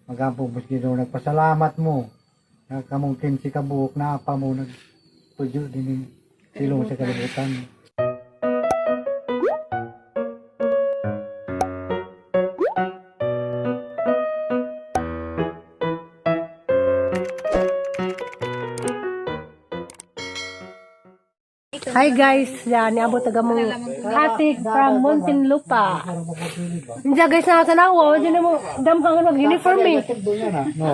Magampo mas Ginoo, nagpasalamat mo. Nga kamong 15 ka buok na pa mo nagpudyo din silong sa kalibutan. Hi guys, yan, niabot taga mong hatik from Muntinlupa. Hindi guys, na tanawa, hindi na mo damhangan mag-uniform eh. No.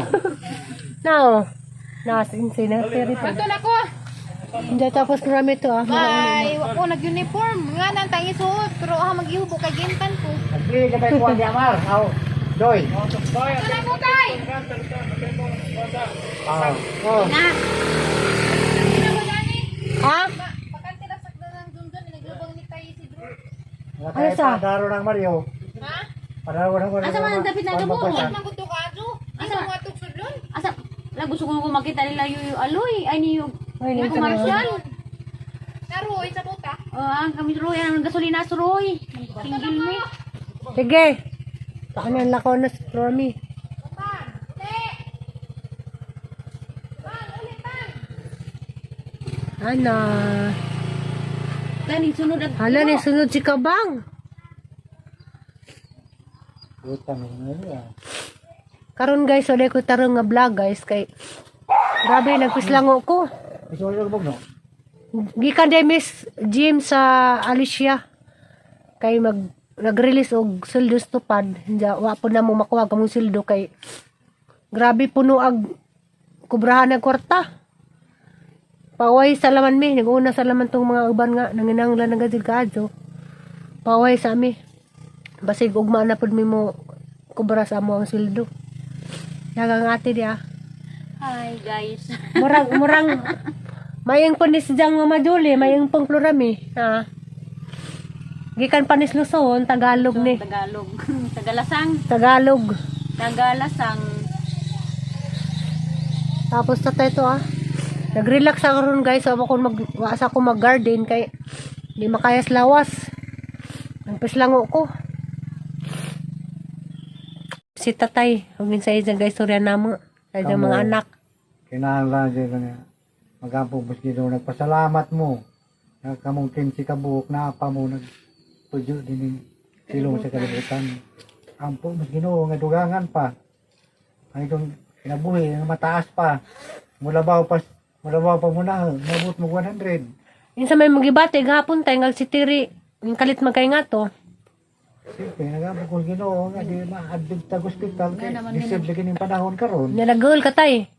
Now, nasa insay na ferry pa. Ato na ko. Hindi tapos marami to ah. Bye. Wa ko nag-uniform. Nga nang tangi suot pero ah maghihubo kay gintan ko. Hindi ka may kuha di Amar. Aw, Doy. Ato na ko tay. Ah. Oh. Na. Ha? Bakante ra sakda ng dundun naglubang ni tay Isidro. Wala Ano tayo sa? padaro ng Mario. Ha? Padaro ng Mario. Asa man ang dapit na gabo? At manguto ka ajo. Asa mo atog sudlon? Asa, la gusto ko makita nila yung aloy, ay ni yung Ay, yung commercial. Naroy sa buta. Oh, ang kami Roy, ang gasolina sa Roy. Tingil mi. Sige. Saan ang lakaw na si Romy? Pan. Uli. Pan, uli pan. Ana. Kaning sunod at Hala ni sunod si Kabang. Utang na niya. Karon guys, wala ko tarong nga vlog guys kay grabe nagpislango ko. Gusto mo yung no? Gikan day Miss Jim sa Alicia kay nag-release og sweldo sa tupad. Hindi wa po na mo makuha kamong sweldo kay grabe puno ag kubrahan ng kwarta. Paway sa laman mi, nag-una sa laman tong mga uban nga nanginanglan na gud kaadto. Paway sa ami. Basig ugma na pud mi mo kubra sa amo ang sweldo. Yagang ate diya. Hi guys. Murang, murang, mayang panis diyang Mama Julie, mayang pang plurami. Ha? Gikan panis Luzon, Tagalog ni. Tagalog. Tagalasang, Tagalog. Tagalasang. Tapos tatay to ah. Nag-relax ako ron guys, so ako mag waasa ako mag-garden kay di makayas lawas. Nagpislango ko. Si tatay, huwag sa isang guys, storya namo. Sa isang mga Kamo. anak. Kinahanglan dyan ko niya. Magampo mas Ginoo, nagpasalamat mo. Nga kamong 15 ka buok na pa mo nagpudyo din silong sa kalibutan. Ampo mas Ginoo nga dugangan pa. Ang itong kinabuhi nga mataas pa. Mulabaw pa muna, mabot mo 100. Insa may magibate gahapon tay ngal si Tiri, yung kalit man kay nga to. Siyempre, nagampo ko Ginoo nga di ma-admit tag ospital kay lisod lagi ning panahon karon. Nalagol ka tay.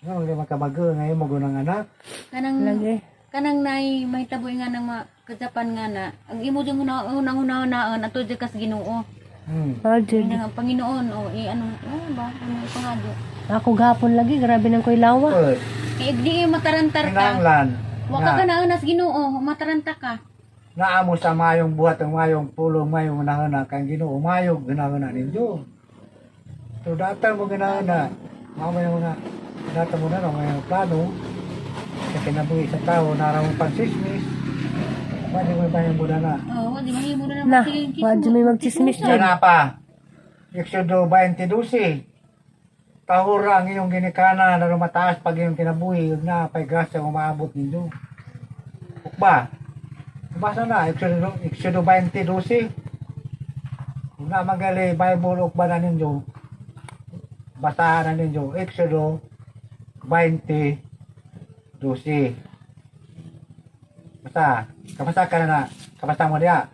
Nga di makabago ngayon mo gunang anak. Kanang Lagi. Kanang nay may taboy nga nang kajapan nga na. Ang imo jud una unang una ato jud kas Ginoo. Ah, jud. Ang Panginoon o i ano ano ba ano pangado. Ako gahapon lagi, grabe nang koy lawa. Good. Kay di matarantar ka. Kinahanglan. Wa ka ganaon as Ginoo, mataranta ka. Naamo sa mayong buhat ang mayong pulong mayong hunahuna kang Ginoo mayong hunahuna ninyo. So datang mo ginahuna, mamaya mga datang mo na no, mga plano sa kinabuhi sa tao naramong pagsismis. Pwede mo ba yung na? Oh, di mahimo na Na, naman wa jud may magchismis Yan jud. na pa. Exodo 20:12. Tahura ang iyong ginikana na mataas pag iyong kinabuhi, ug na pa'y grasya umaabot ninyo. Ukba. Basa na, Exodo 20:12. Kung na magali, Bible ukba na ninyo. Basahan na ninyo. Exodo 20:12. Basta, kapasa ka na na. Kapasa mo diya.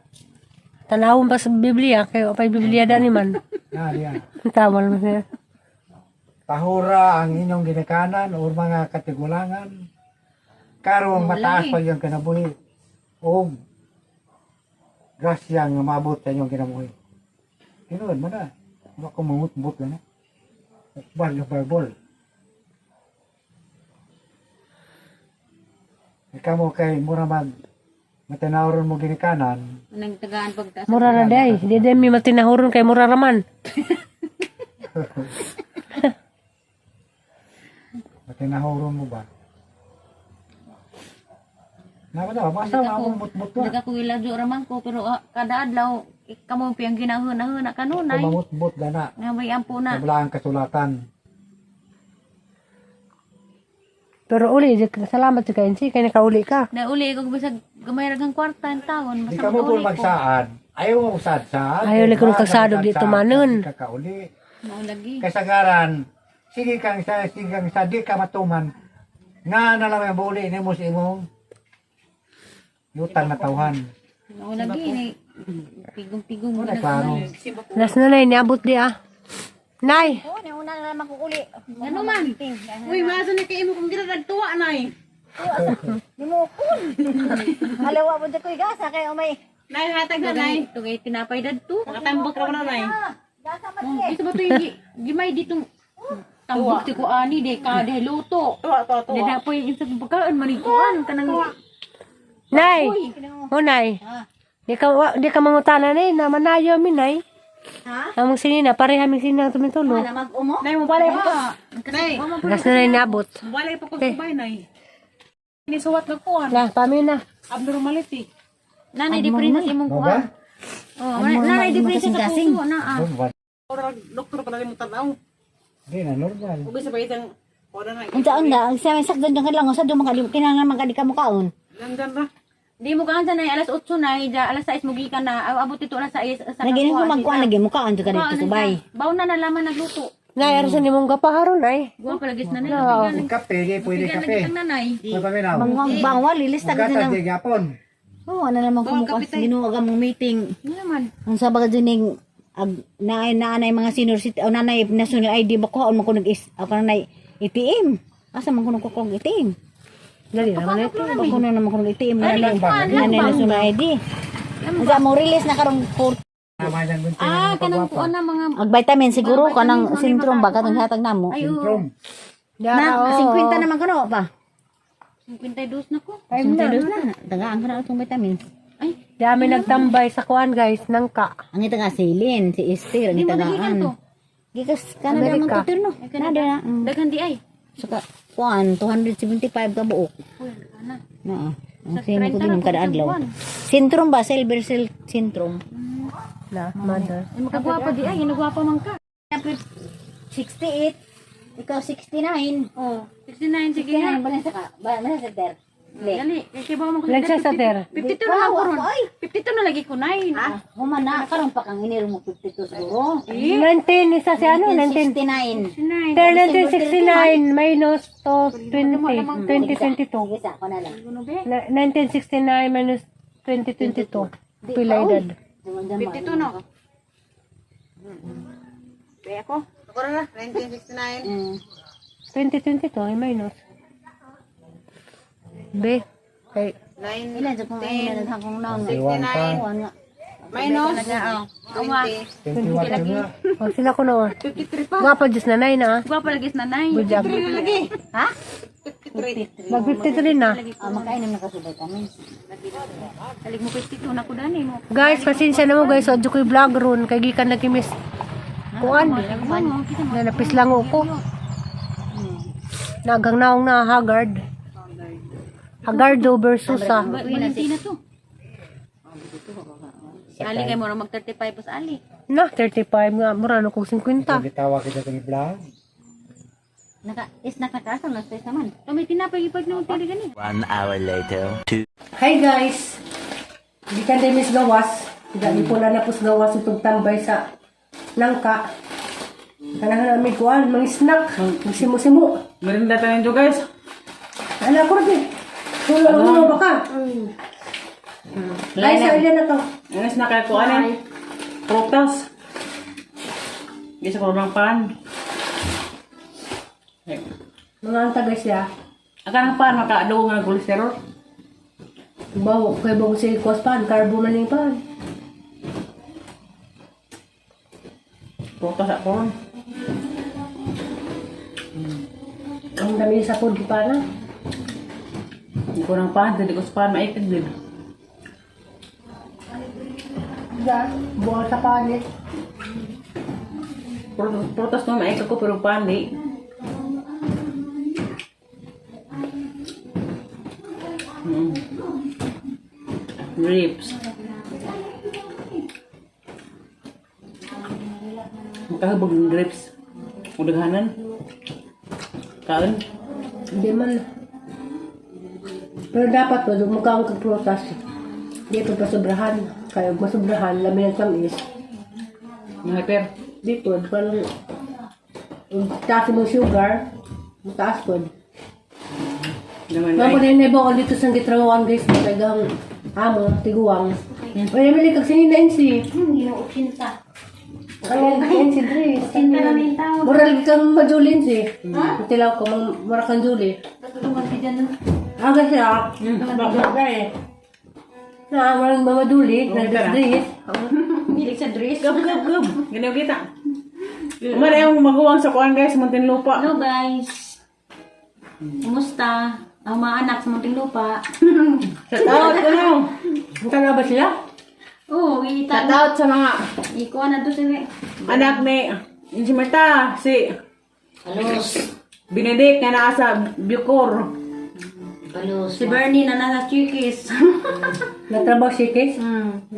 Tanawon pa sa Biblia kay wa pay Biblia dani man. Na, diya. Tama naman siya. Tahura ang inyong ginikanan o mga katigulangan. Karong mataas pa iyong kinabuhi. O grasya nga maabot sa inyong kinabuhi. Tinuod mo na. Wa ko mangutbot na na. Ukbal yung Bible. Ikaw mo kay mura mag matinawron mo ginikanan. Nang tagaan pagtaas. Mura ra day. Di day mi matinahuron kay mura ra man. Matinahuron mo ba? Napa na, basta mamumutmut ka. Nagakuwiladyo raman ko pero ah, kada adlaw Kamo piyang ginahuna-huna kanunay. Kumamutbot gana. Nga may ampo na. Wala ang kasulatan. Pero uli, salamat sa kayo. Kaya nakauli ka. Nauli ko bisag gamay ra kang kwarta ang taon Di basta ka mo po makauli ko. magsaad. Ayaw mo saad-saad. Ayaw lang kung kagsado di tumanon. Di ka kauli. Mao lagi. Kasagaran, sige kang isa, di ka matuman. Nga na lang yung buli ni mo sa imong yutang na tawhan. Mao lagi ni pigong-pigong mo Wala na. klaro. Nas na nay, niabot di ah. Nay, Oh, ni una na naman kukuli. Ano man? Uy, maso ni kay imo kung ginadagtuwa nay. Limukon. Halawa po dyan ko'y gasa kay umay. Nay hatag na nay. Tugay tinapay dadto. Makatambok ra na nay. Gasa man Oh, isa ba to yung gimay ditong tambok ti ko ani di ka di luto. Tuwa tuwa tuwa. Dada po yung isang pagkaon maniguan kanang nay. O nay. Di ka mangutana nay, na manayo mi nay. Ha? Among sinina, pareha ming sinina tumitulo. Na mag-umo? Nay mo balay pa ko. Nay, Nas na nay niabot. mo balay pa ko kubay nay. Ni suwat na kuan. Na, pamin na. Abnormality. Nanay di princess imong Mo kuan. ba? Oh, nanay di princess sa puso na ah. Normal. Ora doktor pa na mo tan-aw. Di na normal. Ug isa pa isang ora na. Unsa unta ang sa sakdan dyan lang sa duman ka kinahanglan man ka di ka mukaon. Landan ra. Di mo kaan sa nay alas 8 na, ija alas 6 mo gikan na. Abot ito alas 6 sa Lagi ko magkuan lagi mukaon jud ka dito subay. Baw na nalaman nagluto. Nay, arasan ni mong gapaharon nay. Guwa palagis na nay. Kung kape, di pwede kape. Ang nanay. Pwede paminaw. Bangwang bangwal lilis ta Gatas na di gyapon. Oo, ano naman kumukuha Ginoo ang mong meeting. Ano naman? Ang sa baga ning ag naay naanay mga senior city o nanay national ID ba kuhaon man ko nag is ako nanay ATM. Asa man ko nang kukuha og ATM? Dali naman ito. Ako na naman ko nag ATM nanay nanay national ID. Unsa mo release na karong 4 Tama yan gunting. Ah, kanang kuan na mga ag vitamin siguro kanang syndrome ba katong hatag namo. ay oo. Sintrom. Na 50 naman kuno pa. 52 na ko. 52 na. Tagaan ko na itong vitamins. Ay, Dami nagtambay sa kuan guys, nangka. Ang ita nga si Lynn, si Esther, ang di ita mo nga nagikan an. to. Gikas Canada man Amerika. to no. Canada na. Daghan di ay. Saka kuan 275 ka buok. Uy, ana. Naa. Ang Sa sino ko 30 ginom na kada po adlaw. buwan. Sintrom ba silver cell syndrome? Na, mother. Ay, makagwapa di ay, ginagwapa man ka. 68, ikaw 69. Oh, 69 sige na. 69 ba sa ka? Ba sa ter? Dali, kay ba mo ko. Lagsa sa ter. 52 na lang ko ron. 52 na lagi ko nay. Ah, human na karon pa kang Enero mo 52 siguro. 19 isa si ano, 19. 69. Ter 1969 minus to 20, 2022. Sige sa ako na lang. 1969 minus 2022. Pila edad. 52 no. Ako ra na 1969. 2022 ay minus. B. Kay 9 Ilan sa kung ay nagdaghang kong naon. 21 pa. Kuan nga. minus 20. 21 ka nga. Oh, sila ko na. Gwapa Diyos na nay na. Gwapa lagi sa nanay. Budyag. Ha? Mag 53 na. Ah, makainom na ka sa vitamins. Halig mo 52 na ko dani mo. Guys, pasensya na mo guys. Adyo ko'y vlog ron. Kay gikan na kimis. Kuan. Na napis lang ko. Nagang naong na Haggard. Hagardo versus ah. Valentina to. Si Ali kay mo mag 35 pas Ali. Na, 35 nga. Mura no kong 50. Gitawag kita sa vlog. Naka is nakakaasa na stress naman. To may tinapay ipag na tili gani. 1 hour later. 2 Hi guys! Gikan din mis gawas. Dali po na napos gawas itong tambay sa nangka. Kanahan namin kuan, mga snack, magsimu-simu. Merinda tayo nyo guys. Ala ko rin. Hulo hulo ba ka? Ay, sa ilan na to. Anas na kaya ko ano? Prutas. Gisa ko ng pan. Mga anta guys ya. Ang kanang pan makaadto nga cholesterol. Bawo, kay bawo si kuwas pan, carbo man yung pan. Prutas ako. Ang dami sa food pa na. Hindi ko ng pan, hindi ko sa pan maikig din. Ya, buwan sa pan eh. Prutas, prutas no maikig ko pero pan di. Grapes. Makahubog ng grapes. Udaghanan. Kaon. Hindi man. Pero dapat po, mukha ang kagprutas. Di pa pasobrahan. Kaya ug masobrahan, labi ng tamis. Mga hyper. Di po, parang ug taas mo sugar, mataas po. Naman Mga po ay. na yung ko dito sa gitrawan guys, talagang amo, tiguang. Oy, Emily, kag sinina si. Ginoo kinta. Ay, si Dre. Kinta na ning tao. Moral kang majulin si. Tilaw ko, mura kang juli. Katulungan ka dyan. No? Ah, kasi ah. Bakit eh. Na, walang mama Julie, Okay ka na. nag-dress. Hilig sa dress. Gab, gab, gab. Ganyan kita. Umara yung maguwang sa kuan guys, Muntinlupa. Hello guys. Kumusta? Ang mga anak sa Muntinlupa. Shout out ko no. Ang ba sila? Oo, oh, Shout out sa mga Ikuha na to sila. anak ni si Marta, si Palos. Benedict nga naa sa Bucor. Palos. Si Bernie na nasa Chikis. Nagtrabaho si Kis?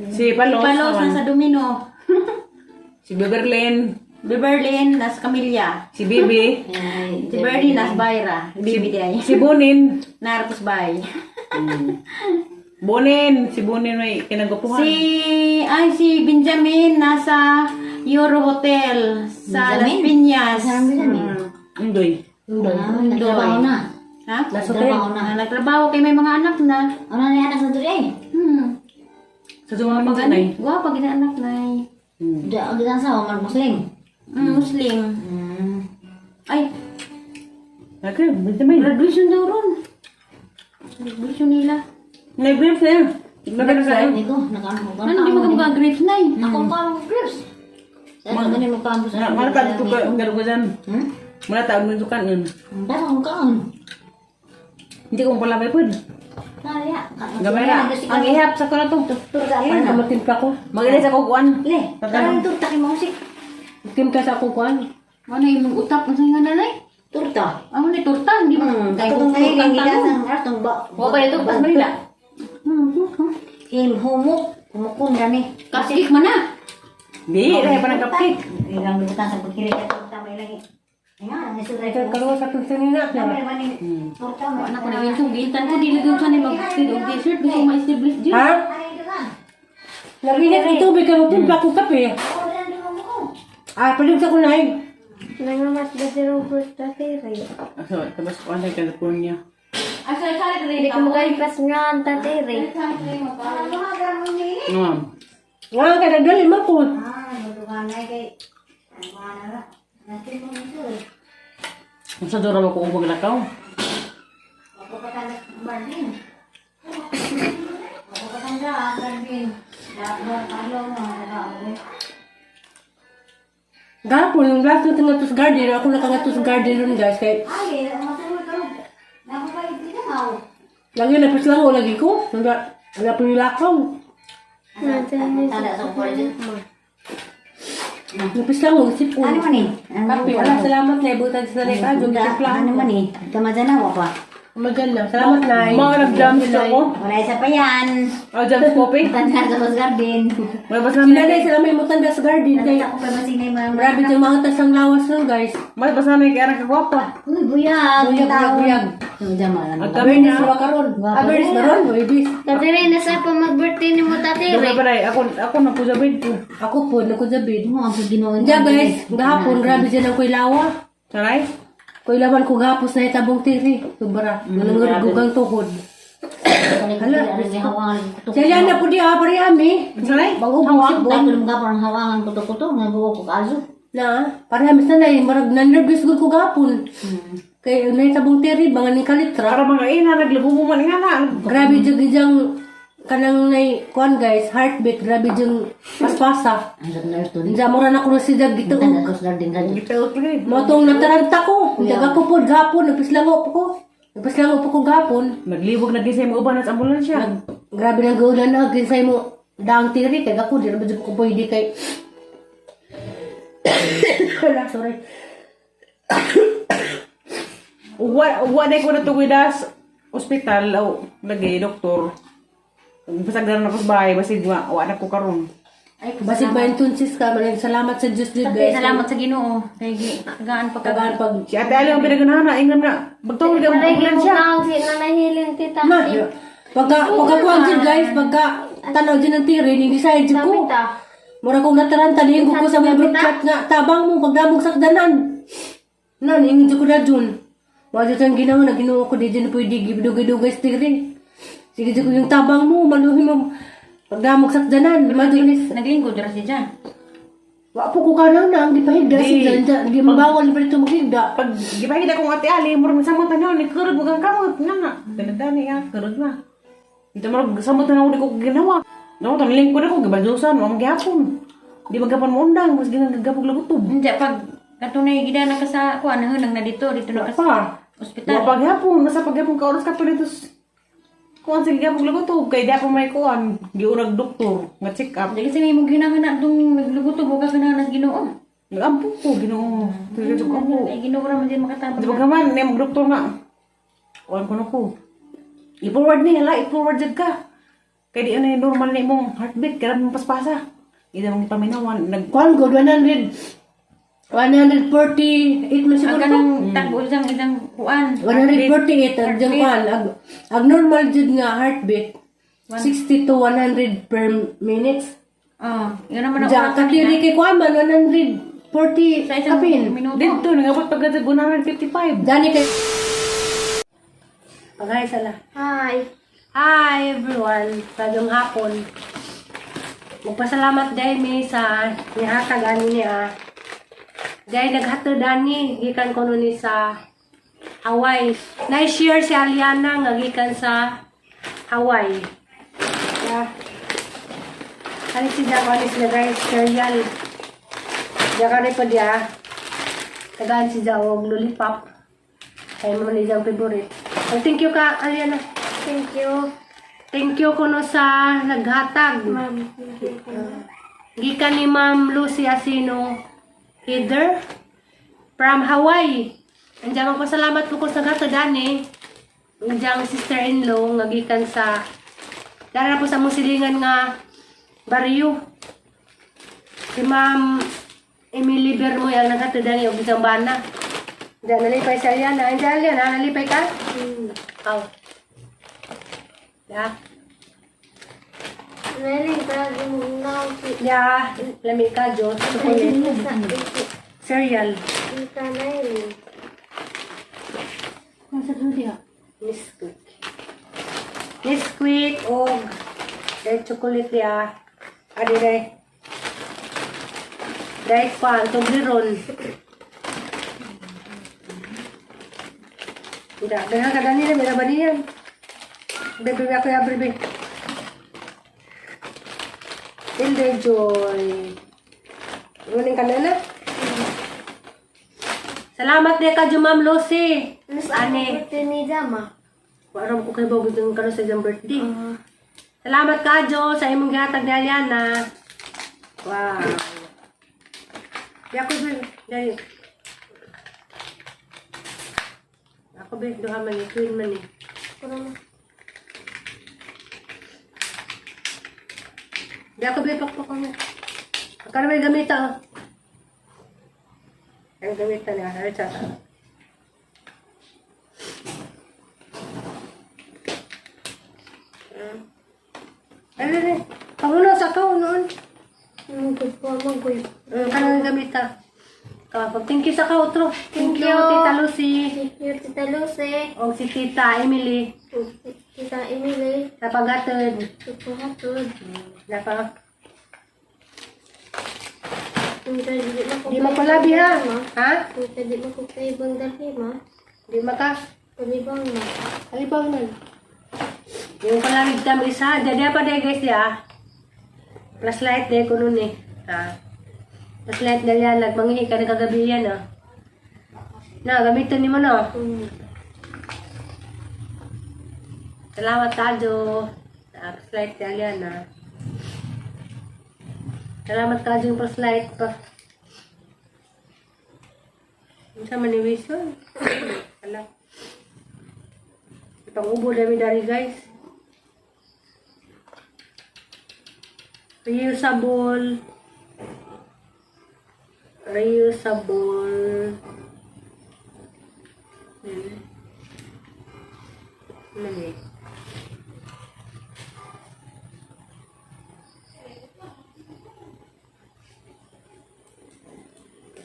Si Palos. Si Palos nasa Domino. Si Beverlyn, Beverlyn nasa Camilla. si Bibi, Si Bernie nasa Bayra. Bibi di ay. si Bonin. Narcos Bay. Bonin, si Bonin may kinagupuhan. Si ay si Benjamin nasa Euro Hotel sa Las Benjamin? Piñas. Saan Benjamin? Indoy. Ah, nagtrabaho na. Ha? Nasa hotel. Nagtrabaho na. Ah, nagtrabaho kay may mga anak na. Ano na anak sa diri ay? Sa mga mga sanay. Gwapa gid anak na. Da ang sa man Muslim. Muslim. Ay, Okay, Benjamin. graduation daw ron. Graduation nila. Nag-grapes na yun. Nagano sa Hindi ko nakaano ko. Ano di mo grapes na eh? Ako pa ang grapes. Sa ano ganin mo kaon sa. Mana tawag ko ka dyan. Hmm? Mana tawag mo kan yun. Basta kung kaon. Hindi ko pala may pud. Kaya. Gamay ra. Ang ihap sa ko na to. Turta Ay, pa na. kamatimpa ko. Mag-ilis ako kuan. Le, karang turta kay mausik. Timpla sa akong kuan. Ano yung utap unsa nga nanay? Turta. Amo ni torta, hindi mo Kay kung kay gidasan atong ba. Wa pa ito pas Manila. Him humok, humukon gani. Cupcake man na. Di, dahil pa ng cupcake. Ilang bitan sa pagkiri ka turta may lagi. Nga, ang isod Ay, kaluwa sa itong sinina. May maning turta mo. Anak ko na yung gintan ko dili gyud sa ni mag-fit og t-shirt gusto ma-establish dyan. Ha? Naginit ang tubig, kaya magtimpla ko kape. Ah, palig sa kunay. Nangamas ba si Robert Tatiri? So, tapos kuan sa California. Asa kare Hindi ko makalipas nga ang Tatiri. Ngam. Nga, kaya dali man ko. Ah, nagduganay kay. Ano na. Natin mo isod. Unsa daw ra ko og maglakaw? Ako pa ka Marvin. Ako pa ka Marvin. Dapat alo mo na. Gapon, yung last na tingatos garden, ako nakangatos garden ron guys, kay Ay, matulog ka. Nakapait dito ka. lagi napis lang ako lagi ko. Wala, wala pa nilakaw. Tada sa kulit. Napis lang ako, isip ko. Ano man eh? Kape, wala, salamat na ibutan sa nanay ka. Yung timpla Ano man eh? Kamadana wa pa. Maganda, salamat na. Mga nag-jams ako. Wala isa pa yan. Oh, jams kopi. Tanda sa Rose Garden. Wala ba Si sa nanay sila may mutanda sa garden. Kay, Nakita ko pa masinay mga grabe yung mga tas ang lawas nun guys. Mas basta na kaya kagwapa. Uy, buyag. Buyag, buyag, buyag. Ang kami Abernis na. ba karon? Abernis ba ron? Ibis. Tatiri, nasa pa mag-birthday ni mo Tatiri. Dugay pa dai ako ako na po sa bed ko. Ako po, nagkuzabid. Mo ang Ginoo. Diyan guys, gahapon, grabe dyan ang kuilawa. Saray? Kuilawan ko gahapos na itabong tiri. Sobra, nanungurgugang tuhod. Hala. Siya na po di ah, pare ami. Saray? Bangubong sibon. Tayo mga parang hawangan kuto-kuto, nga buo ko kaso. Na, para amis na na, marag na-nervous gud ko gahapon. Kay na itabong tiri, mga ni kalitra. Para mga ina naglubo man nga na. Grabe dyan dyan kanang nay kuan guys, heartbeat, grabe dyan paspasa. Ang sa nurse to. Diyan mura na ko na siya gituog. Tanda Rose Garden ka. Gitaot lagi. Mo tong nataranta ko. Daga ko po gahapon, nagpislango po ko. Nagpislango po ko gahapon. Naglibog na gisay mo uban sa ambulansya. Grabe na gaulan na ginsay mo daang tiri kay ako di ra ba jud ko pwede kay Wala, sorry. Wa wa na ko natugidas ospital o lagi doktor. Basag na ako sa bahay basig wa wa na ko karon. Ay, Basig ba entonces ka, maraming salamat sa Diyos jud guys. Salamat sa Ginoo. Kay gaan pa ka. Tagaan pag Si Ate Ali ang pinaganahan na ingnan na bagtawag ka Malay ambulansya. gimugnaw si Nanay Helen, tita. Na, pagka pagka kuan jud guys, pagka tanaw jud ng tiri ni decide jud ko. Samita. Mura kong nataranta niingon ko sa mga group chat nga tabang mo pagdamog sakdanan. Na niingon jud ko na jud. Wa jud ang ginawa na Ginoo ko di jud pwede gidugay-dugay sa tiri. Sige jud ko yung tabang mo maluhi mo pagdamog sakdanan. Madulis. Naglingkod ra siya dyan. Wa po ko kanaw na ang gipahigda Di. si Janja, di mabawal pa ito maghigda. Pag gipahid akong Ate Ali, murag samot na ni kurog mo kang kamot nga nga. Danadani ya, kurog na. Ito murag samot na di ko ginawa. No, tan lingkod ako gibadusan, wa magyapon. Di magapon mo undang, mas ginagagapog lagutob. Hindi, pag katunay gida na ka sa kuan nahunang na dito, dito na ka sa Pa. ospital. Wa pagyapon, nasa pagyapon ka oras ka pa dito. Kuan sige gapog lagutob kay di ako may kuan, giunag doktor nga check up. Dili sa imong ginahana dong naglugutob ka ganahan sa Ginoo. Nagampo ko Ginoo. Tuloy ko ampo. Ay Ginoo ra man din makatabang. Di ba gaman, ni mag-doktor nga. Kuan ko na ko. I-forward ni, hala, i-forward jud ka. Kay di ano yung normal na imong heartbeat, kaya mong paspasa. Hindi mong ipaminawan. Nag Kuan god 100 148 man Ang siguro to. kanang tagbo isang isang kuan. 148 ang diyang kuan ang normal jud nga heartbeat 60 to 100 per minutes. Oh, yun naman ang Diyan oras katiri kay kuan man 140 sa isang kapin. minuto. Dito, nangabot pagka 155. Dani kay Paghay sala. Hi. Hi everyone, bagong hapon. Magpasalamat dahil mi sa nihatag ani niya. Dahil naghatod ani gikan ko ni sa Hawaii. Na-share si Aliana nga gikan sa Hawaii. Yeah. Ano si Jack? Ano sila guys? Cereal. Diyan ka rin pa diya. Tagaan si Jack og lollipop. Kaya mo ni Jack favorite. Oh, thank you ka, Aliana. Thank you. Thank you kuno sa naghatag. Ma'am. Gikan ni Ma'am Lucy Asino Heather from Hawaii. Andiyan magpasalamat po ko sa gatod ani. Andiyan sister-in-law nga gikan sa dara po sa among silingan nga baryo. Si Ma'am Emily Bermoy ang naghatod ani og isang bana. Diyan nalipay sa Aliana. Andiyan Aliana, nalipay ka? Aw. Ya. Meron ka gimugnaw si Ya, lami ka, Diyos. Chocolate. Cereal. Tita Nailin. Nesquik. Nesquik og dahil chocolate ya. Adi day. Dahil pa, ang Toblerone. Tidak, dengan keadaan ini beda banian. Bebe ako ya bebe. Kinder Joy. Ngunin ka na na? Salamat din ka, Ma'am Lucy. Mas Ani. ako ni Jama. Waram ko kay Bobo dun karon sa iyang birthday. Salamat ka, Jo, sa imong gihatag ni Aliana. Wow. Di ako be, dali. Ako be, duha man ni twin man ni. Di ako be, pakpak ko. Akala may gamita oh. Ang gamita niya, ay sa. Ay, ay, ay. Pangulo sa kao noon. Good po, magoy. Kanang gamita. Kapag thank you sa kautro. Thank Thank you, you. Tita Lucy. Thank you, Tita Lucy. O si Tita Emily. Tita Emily. Sa paghatod. Tupuhatod. Napa. Di Di mapalabi ha. Ha? Di makukay dalhi ma. Di maka. Palibang ma. Alibang man. Yung palamig tam isa. Dadi pa day guys ya. Plus light day ko nun eh. Ha? Plus light na yan. Nagmangihi ka na kagabi yan ah. Na, gamitin ni mo no. Salamat Tajo. Plus light si Aliana. Salamat Tajo yung plus light pa. Unsa man ni Wilson? Ala. Pangubo dami dari guys. Reusable. Reusable. Ano eh?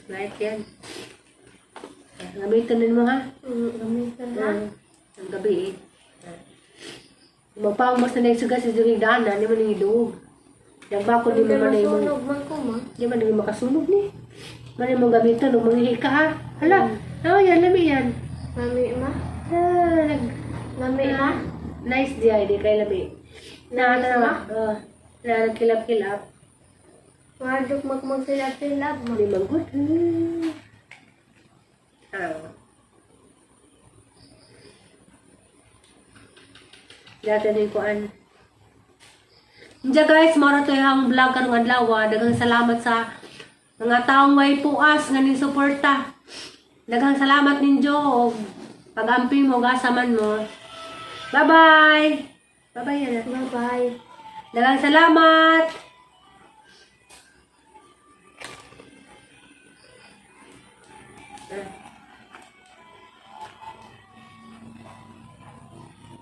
Right yan. Gamitin din mo ha. Gamitan ha. Ang gabi eh. Magpangmas na nagsugas sa dungig daan di man nang iduog. Yang bako di mo man na imong Masunog man ko ma. di man nang makasunog ni. Man imong gamiton ug manghihi ka ha. Hala, oh yan lami yan. Lami ma. Ah, nag Lami ma. nice di ay di kay lami. Na Nice na ba? oh, na nagkilap-kilap. Wadok magmagsilap-silap ma. Di man good. Ah. Dati din kuan. Diya guys, mara to yung vlog karong adlaw. Daghang salamat sa mga taong way puas nga ning suporta. Daghang salamat ninyo og pag-ampi mo ug asa man mo. Bye-bye. Bye-bye yana. Bye-bye. Daghang salamat. Ah.